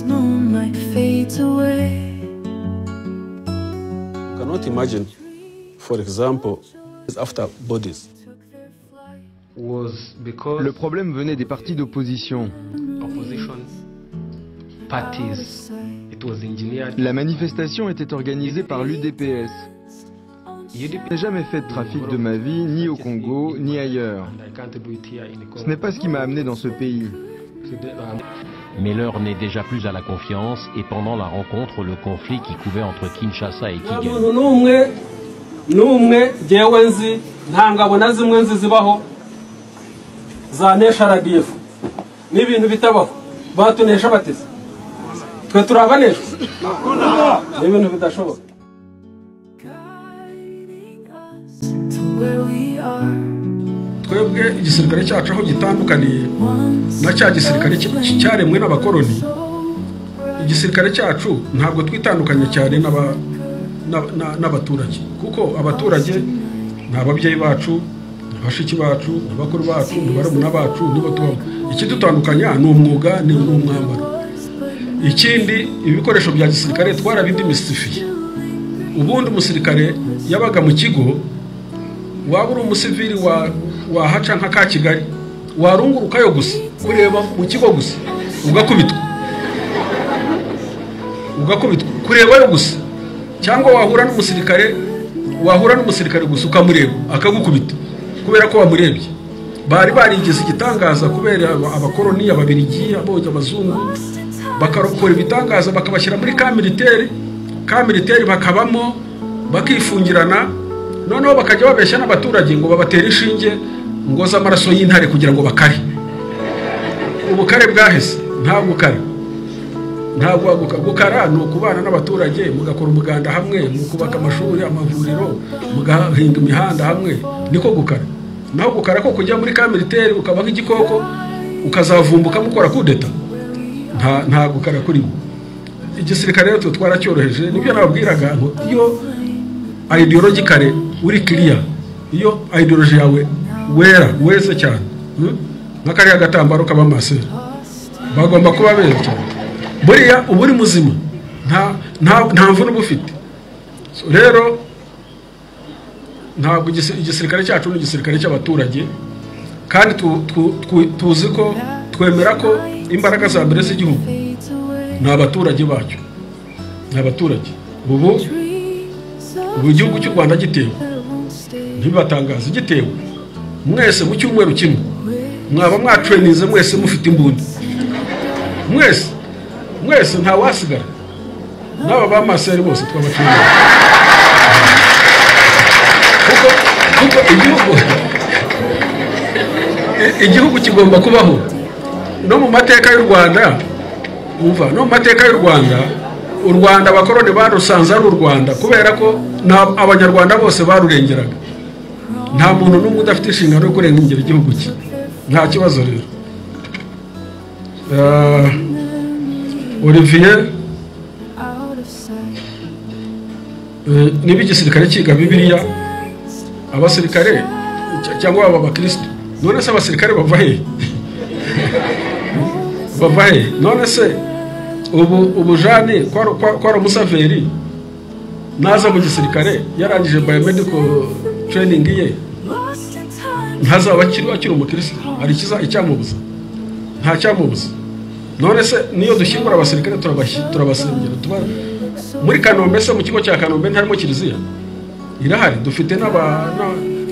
As moonlight fades away. You cannot imagine, for example, after bodies. Le problème venait des partis d'opposition. La manifestation était organisée par l'UDPS. Je n'ai jamais fait de trafic de ma vie, ni au Congo, ni ailleurs. Ce n'est pas ce qui m'a amené dans ce pays. Mais l'heure n'est déjà plus à la confiance et pendant la rencontre, le conflit qui couvait entre Kinshasa et Kigali. Twebwe igisirikare cyacu aho gitandukaniye na cya gisirikare cyaremwe n'abakoloni, igisirikare cyacu ntabwo twitandukanye cyane n'abaturage, kuko abaturage ni ababyeyi bacu, ni bashiki bacu, ni bakuru bacu, ni barumuna bacu, nibo tubamo. Ikidutandukanya ni umwuga, ni umwambaro. Ikindi, ibikoresho bya gisirikare twarabidemystifiye. Ubundi umusirikare yabaga mu kigo, waba uri umusivili wahaca nka ka Kigali, warungurukayo gusa kureba mu kigo gusa ugakubitwa, ugakubitwa kurebayo gusa, cyangwa wahura n'umusirikare, wahura n'umusirikare gusa ukamureba akagukubita kubera ko wamurebye. Bari barigeze igitangaza kubera abakoloni, ababirigi, abonye abazungu, bakarokora ibitangaza bakabashyira muri ka militaire bakabamo, bakifungirana, noneho bakajya babeshya n'abaturage ngo babatere inshinge ngo z'amaraso y'intare kugira ngo bakare. Ubukare bwahese, nta gukara. Ntabwo gukara ni ukubana n'abaturage, mugakora umuganda hamwe, mukubaka amashuri, amavuriro, mugahinga imihanda hamwe, niko gukara. Naho gukara ko kujya muri ka militaire ukaba nk'igikoko ukazavumbuka mukora kudeta, nta gukara kurimo. Igisirikare rero twaracyoroheje, nibyo nababwiraga ngo iyo ideologically uri clear, iyo ideology yawe wera weze cyane, nka kariya gatambaro k'abamasera bagomba kuba beza cyane, buriya uba uri muzima, nta mvune uba ufite. Rero ntabwo igisirikare cyacu ni igisirikare cy'abaturage, kandi tuzi ko twemera ko imbaraga za mbere z'igihugu ni abaturage bacyo, ni abaturage. Ubu igihugu cy'u Rwanda gitewe, ntibibatangaze, gitewe mwese mu cyumweru kimwe mwaba mwatrainize mwese mufite imbunda, mwese mwese nta wasigara, n'aba bamaseri bose twabatrainize, kuko igihugu kigomba kubaho. No mu mateka y'u Rwanda, umva, no mu mateka y'u Rwanda, u Rwanda abakoloni barusanze ari u Rwanda kubera ko abanyarwanda bose barurengeraga. Nta muntu n'umwe udafite inshingano yo kurengera igihugu cye, nta kibazo. Rero Olivier, niba igisirikare cyiga Bibiliya, abasirikare cyangwa aba bakristo, none se abasirikare bava he? Bava he? None se ubu Jane kwa umusaveri naza mu gisirikare yarangije biomedical training ye, ntazaba akiri umukristo? Hari icyamubuza? Nta cyamubuza. None se niyo dushyingura abasirikare turabasengera. Muri Kanombe se, mu kigo cya Kanombe ntarimo kiliziya irahari, dufite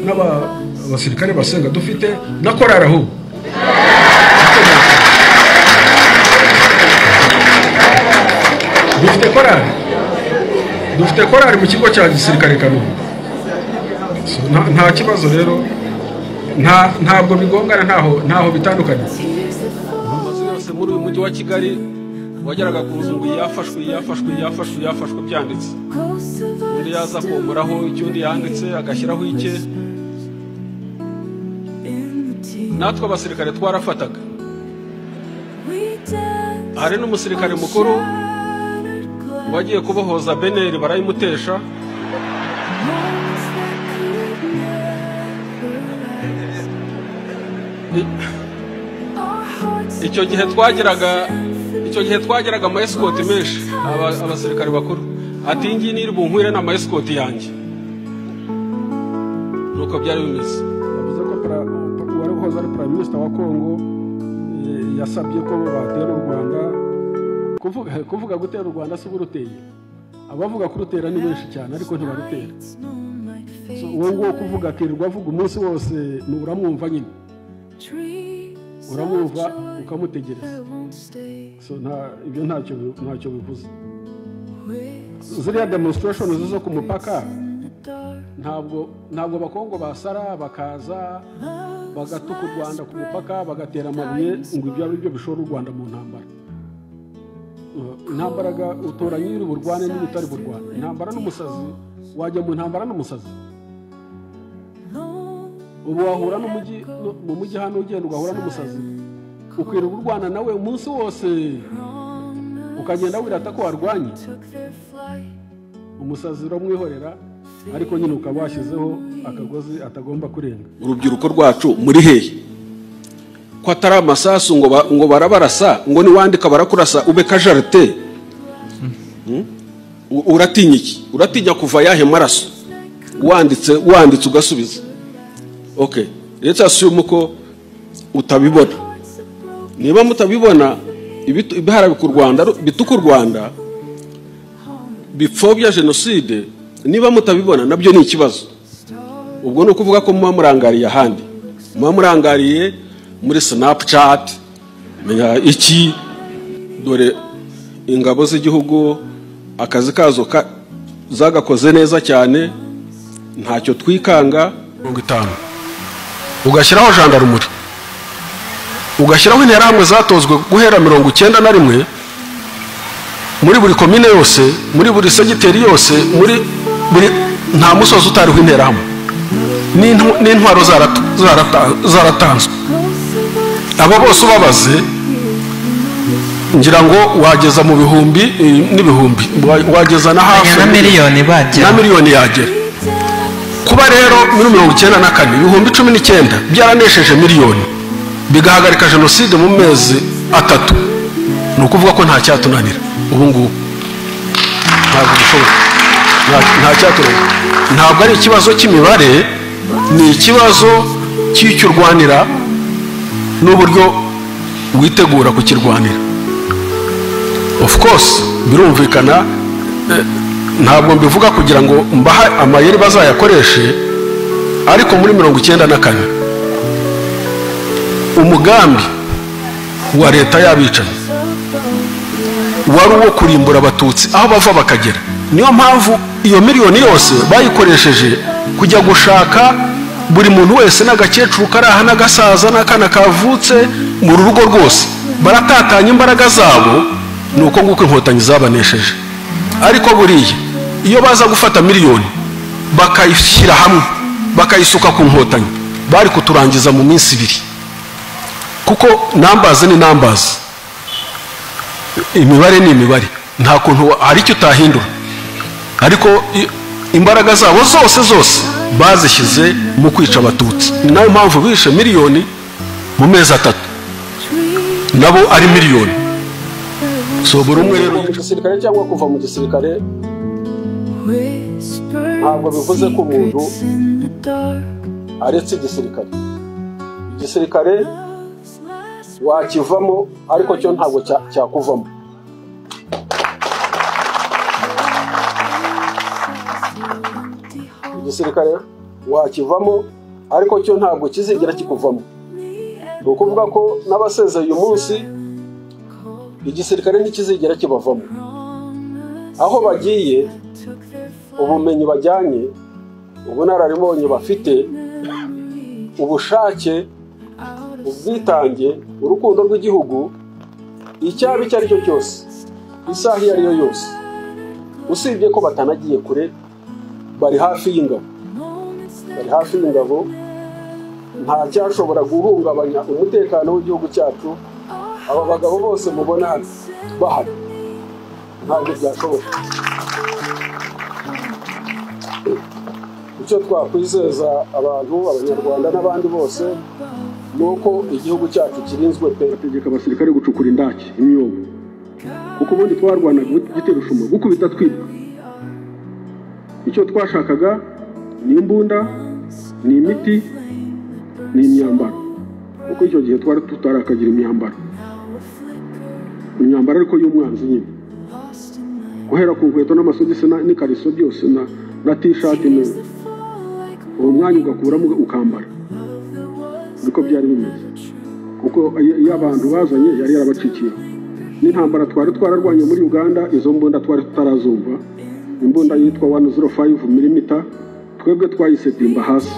n'abasirikare basenga, dufite na korari aho. Dufite korari mu kigo cya gisirikare Kanombe. Nta kibazo rero, ntabwo bigongana, ntaho bitandukanye. Amazu yose muri uyu mujyi wa Kigali wageraga ku nzu ngo yafashwe yafashwe yafashwe yafashwe byanditse, undi yaza komboraho icyo undi yanditse agashyiraho icye. Natwe abasirikare twarafataga. Hari n'umusirikare mukuru wagiye kubohoza Beneri barayimutesha. Icyo gihe twagiraga Icyo gihe twageraga ama escort menshi, abasirikare bakuru ati ngiyi niri bunkwire n'ama escort yanjye. Nuko byari bimeze. Yavuze ko uwari uhoze ari prime minister wa Congo yasabye ko batera u Rwanda. Kuvuga gutera u Rwanda si uruteye, abavuga kurutera ni benshi cyane ariko ntibarutera. So uwo nguwo kuvuga akirirwa avuga umunsi wose uramwumva nyine, uramwumva ukamutegereza. So ibyo ntacyo bivuze. Ziriya demonstration zo ku mupaka ntabwo abakongo basara bakaza bagatuka u Rwanda ku mupaka bagatera amabuye ngo ibyo ari byo bishora u Rwanda mu ntambara. Intambara utoranya iri burwane n'ibitari burwane. Intambara n'umusazi, wajya mu ntambara n'umusazi. Ubu wahura n'umujyi, mu mujyi hano ugenda ugahura n'umusazi, ukirirwa urwana nawe umunsi wose, ukagenda wirata ko warwanye. Umusazi uramwihorera, ariko nyine ukaba washyizeho akagozi atagomba kurenga. Urubyiruko rwacu muri hehe? Ko atari amasasu ngo barabarasa, ngo niwandika barakurasa ube kajarite. Uratinya iki? Uratinya kuva yahe maraso? Wanditse ugasubiza. Okay, let's assume ko utabibona. Niba mutabibona ibiharabika u Rwanda, bituka u Rwanda, bipfobya jenoside, niba mutabibona nabyo ni ikibazo. Ubwo ni ukuvuga ko muba murangariye ahandi, muba murangariye muri Snapchat, menya iki. Dore ingabo z'igihugu akazi kazo zagakoze neza cyane, ntacyo twikanga. 50 ugashyiraho gendarmerie, ugashyiraho interahamwe zatozwe guhera 91 muri buri komine yose, muri buri segiteri yose, muri buri nta musozi utariho interahamwe, n'intwaro zaratanzwe. Abo bose ubabaze ngira ngo wageza mu bihumbi n'ibihumbi, wageza na hafi na miliyoni bagera, na miliyoni yagera. Kuba rero muri 94 19,000 byaranesheje miliyoni, bigahagarika jenoside mu mezi 3, ni ukuvuga ko nta cyatunanira ubu ngubu. Ntabwo bishoboka, nta cyatunanira. Ntabwo ari ikibazo cy'imibare, ni ikibazo cy'icyo urwanira n'uburyo witegura kukirwanira. Of course birumvikana, ntabwo mbivuga kugira ngo mbaha amayeri bazayakoreshe, ariko muri 94 umugambi wa leta y'abicanyi wari uwo kurimbura abatutsi aho bava bakagera. Niyo mpamvu iyo miliyoni yose bayikoresheje kujya gushaka buri muntu wese, n'agakecuru karaha n'agasaza n'akana kavutse mu rugo rwose, baratatanya imbaraga zabo. Ni uko nguko inkotanyi zabanesheje. Ariko buriya iyo baza gufata miliyoni bakayishyira hamwe bakayisuka ku nkotanyi, bari kuturangiza mu minsi 2, kuko numbers ni numbers, imibare ni imibare, nta kuntu hari icyo utahindura. Ariko imbaraga zabo zose bazishyize mu kwica abatutsi. Ni nayo mpamvu bishe miliyoni mu mezi 3, nabo ari miliyoni. So buri umwe rero mu gisirikare cyangwa kuva mu gisirikare ntabwo bivuze ko umuntu aretse igisirikare. Igisirikare wakivamo ariko cyo ntabwo cyakuvamo. Igisirikare wakivamo ariko cyo ntabwo kizigera kikuvamo. Ni ukuvuga ko n'abasezeye uyu munsi igisirikare ntikizigera kibavamo. Aho bagiye, ubumenyi bajyanye, ubunararibonye bafite, ubushake, ubwitange, urukundo rw'igihugu, icyaba icyo ari cyo cyose, isaha iyo ari yo yose, usibye ko batanagiye kure, bari hafi y'ingabo, bari hafi y'ingabo. Nta cyashobora guhungabanya umutekano w'igihugu cyacu. Aba bagabo bose mubona hano bahari, ntabwo byashoboka. Icyo twakwizeza abantu, abanyarwanda n'abandi bose, ni uko igihugu cyacu kirinzwe pe. Bategeka abasirikare gucukura indaki, imyobo. Kuko ubundi twarwanaga igiterushuma, gukubita twiruka. Icyo twashakaga ni imbunda, ni imiti, ni imyambaro, kuko icyo gihe twari tutarakagira imyambaro, imyambaro ariko y'umwanzi nyine, guhera ku nkweto n'amasogisi n'ikariso byose na t-shirt, uwo mwanya ugakuramo ukambara. Niko byari bimeze, kuko iyo abantu bazanye yari yarabacikiyeho. N'intambara twari twararwanye muri Uganda, izo mbunda twari tutarazumva. Imbunda yitwa 105 mm twebwe twayise dimba hasi,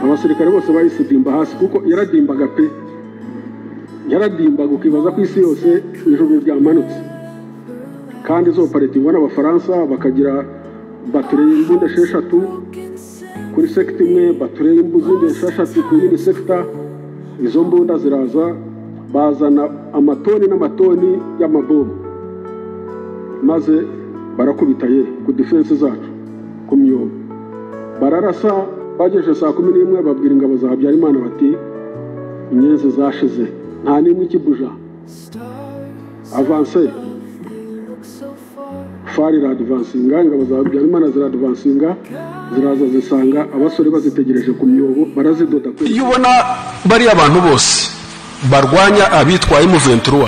abasirikare bose bayise dimba hasi, kuko yaradimbaga pe, yaradimbaga ukibaza ko isi yose ijuru ryamanutse. Kandi zo operatingwa n'Abafaransa, bakagira batterie y'imbunda 6 kuri sector imwe, batterie y'izindi 6 ku yindi sector. Izo mbunda ziraza, bazana amatoni n'amatoni y'amabomu, maze barakubita ye ku defense zacu ku myobo, bararasa. Bagejeje saa 11 babwira ingabo za Habyarimana bati inyenzi zashize, nta n'imwe ikibuja, avance. FAR iradvansinga, ingabo za Habyarimana ziradvansinga, ziraza zisanga abasore bazitegereje ku myobo, barazidoda. Iyo ubona bari abantu bose barwanya abitwa M23,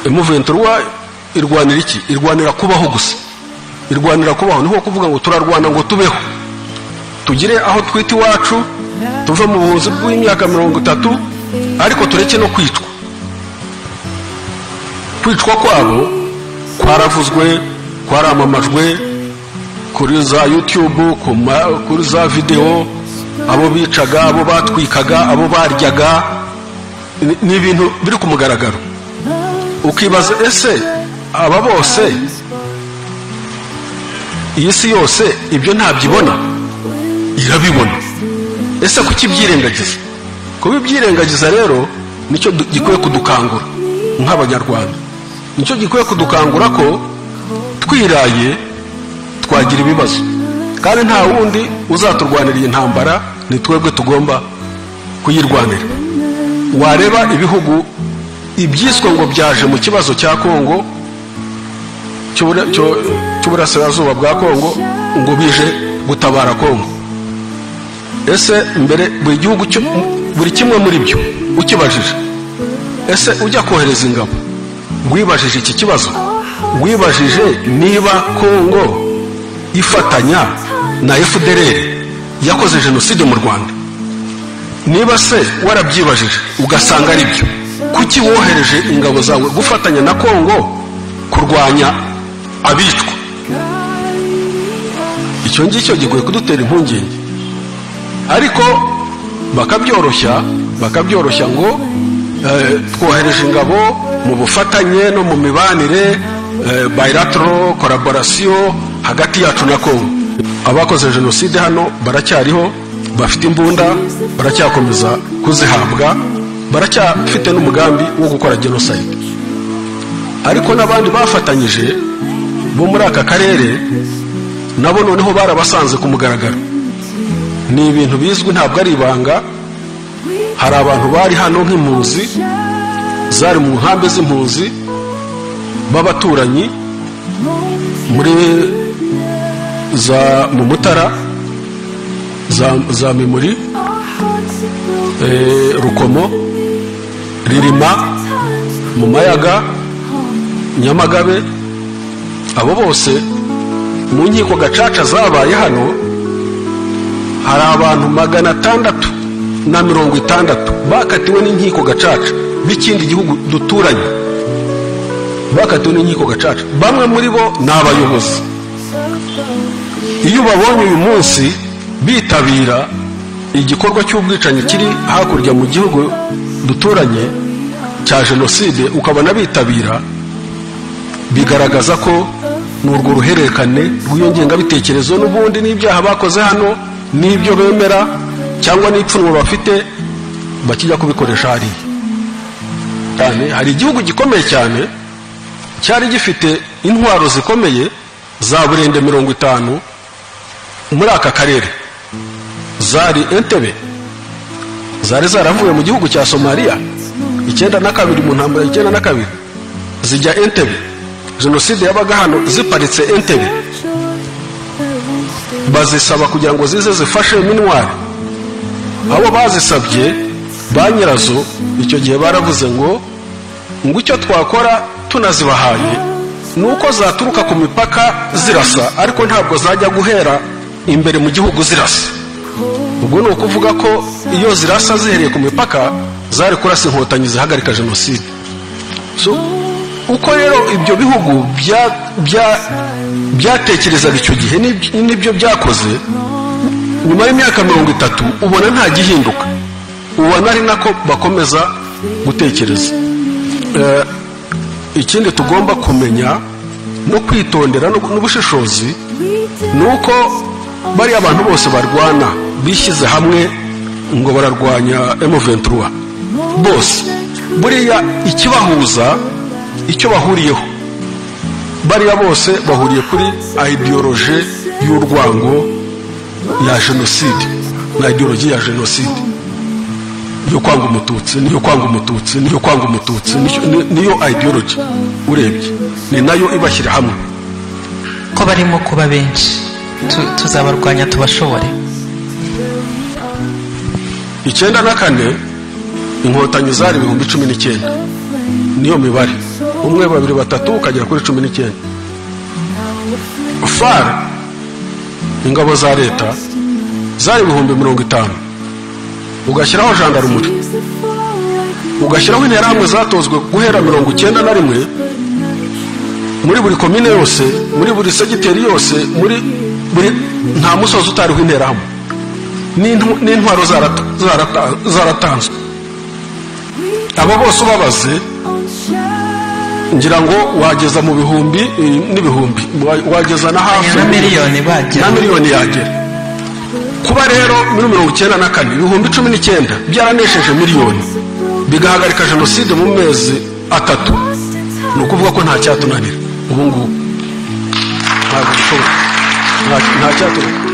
M23 irwanira iki? Irwanira kubaho gusa, irwanira kubaho. Niho kuvuga ngo turarwana ngo tubeho, tugire aho twita iwacu, tuve mu buhunzi bw'imyaka 30, ariko tureke no kwicwa. Kwicwa kwabo kwaravuzwe, kwaramamajwe kuri za YouTube, kuri za video, abo bicaga, abo batwikaga, abo baryaga, ni ibintu biri ku mugaragaro. Ukibaza ese aba bose, iyi si yose ibyo ntabyibona? Irabibona. Ese kuki byirengagiza? Kubibyirengagiza rero nicyo gikwiye kudukangura nk'Abanyarwanda, nicyo gikwiye kudukangura ko twiraye twagira ibibazo, kandi nta wundi uzaturwanira iyi ntambara, ni twebwe tugomba kuyirwanira. Wareba ibihugu ibyiswe ngo byaje mu kibazo cya Kongo, cy'uburasirazuba bwa Kongo, ngo bije gutabara Kongo. Ese mbere buri gihugu, buri kimwe muri byo ukibajije, ese ujya kohereza ingabo wibajije iki kibazo? Wibajije niba Kongo ifatanya na FDLR yakoze jenoside mu Rwanda? Niba se warabyibajije ugasanga ari byo, kuki wohereje ingabo zawe gufatanya na Kongo kurwanya abicwa? Icyo ngicyo gikwiye kudutera impungenge. Ariko bakabyoroshya ngo twohereje ingabo mu bufatanye no mu mibanire, bilateral collaboration hagati yacu na Kongo. Abakoze jenoside hano baracyariho, bafite imbunda, baracyakomeza kuzihabwa, baracyafite n'umugambi wo gukora genocide. Ariko n'abandi bafatanyije bo muri aka karere nabo noneho barabasanze ku mugaragaro. Ni ibintu bizwi, ntabwo ari ibanga. Hari abantu bari hano nk'impunzi, zari mu nkambi z'impunzi b'abaturanyi muri za mu Mutara, za Mimuri, Rukomo, Ririma, mu Mayaga, Nyamagabe. Abo bose mu nkiko gacaca zabaye hano, hari abantu 660 bakatiwe n'inkiko gacaca b'ikindi gihugu duturanye, bakatiwe n'inkiko gacaca. Bamwe muri bo ni abayobozi. Iyo babonye uyu munsi bitabira igikorwa cy'ubwicanyi kiri hakurya mu gihugu duturanye cya jenoside, ukabona bitabira, bigaragaza ko n'urwo ruhererekane rw'iyo ngengabitekerezo n'ubundi n'ibyaha bakoze hano n'ibyo bemera cyangwa n'ipfunwe bafite bakijya kubikoresha hariya. Cyane hari igihugu gikomeye cyane cyari gifite intwaro zikomeye za burende 50 muri aka karere, zari Entebbe, zari zaravuye mu gihugu cya Somalia, 92, mu ntambara 92 zijya Entebbe. Jenoside yabaga hano ziparitse Entebbe, bazisaba kugira ngo zize zifashe MINUAR. Abo bazisabye ba nyirazo icyo gihe baravuze ngo icyo twakora tunazibahaye nuko zaturuka ku mipaka zirasa, ariko ntabwo zajya guhera imbere mu gihugu zirasa. Ubwo ni ukuvuga ko iyo zirasa zihereye ku mipaka zari kurasa inkotanyi zihagarika jenoside. So uko rero ibyo bihugu byatekerezaga icyo gihe n'ibyo byakoze nyuma y'imyaka 30, ubona nta gihinduka, ubona ari nako bakomeza gutekereza. Ikindi tugomba kumenya no kwitondera n'ubushishozi ni uko bariya abantu bose barwana bishyize hamwe ngo bararwanya M23 bose, buriya ikibahuza, icyo bahuriyeho, bariya bose bahuriye kuri ideologie y'urwango ya jenoside, na ideologie ya jenoside yo kwanga umututsi, niyo kwanga umututsi, niyo kwanga umututsi, niyo ideology urebye ni nayo ibashyira hamwe. Ko barimo kuba benshi, tuzabarwanya tubashobore. 94 inkotanyi zari 19,000, niyo mibare, 1 2 3 ukagera kuri 19. FAR ingabo za leta zari 50,000, ugashyiraho gendarmerie, ugashyiraho interahamwe zatozwe guhera 91 muri buri komine yose, muri buri segiteri yose, muri buri nta musozi utariho interahamwe, n'intwaro zaratanzwe. Abo bose ubabaze ngira ngo wageza mu bihumbi n'ibihumbi, wageza na hafi na miliyoni, bagera na miliyoni yagera. Kuba rero muri 94 19,000 byaranesheje miliyoni, bigahagarika jenoside mu mezi 3, ni ukuvuga ko nta cyatunanira ubu ngubu, ntabwo bishoboka, nta cyatunanira.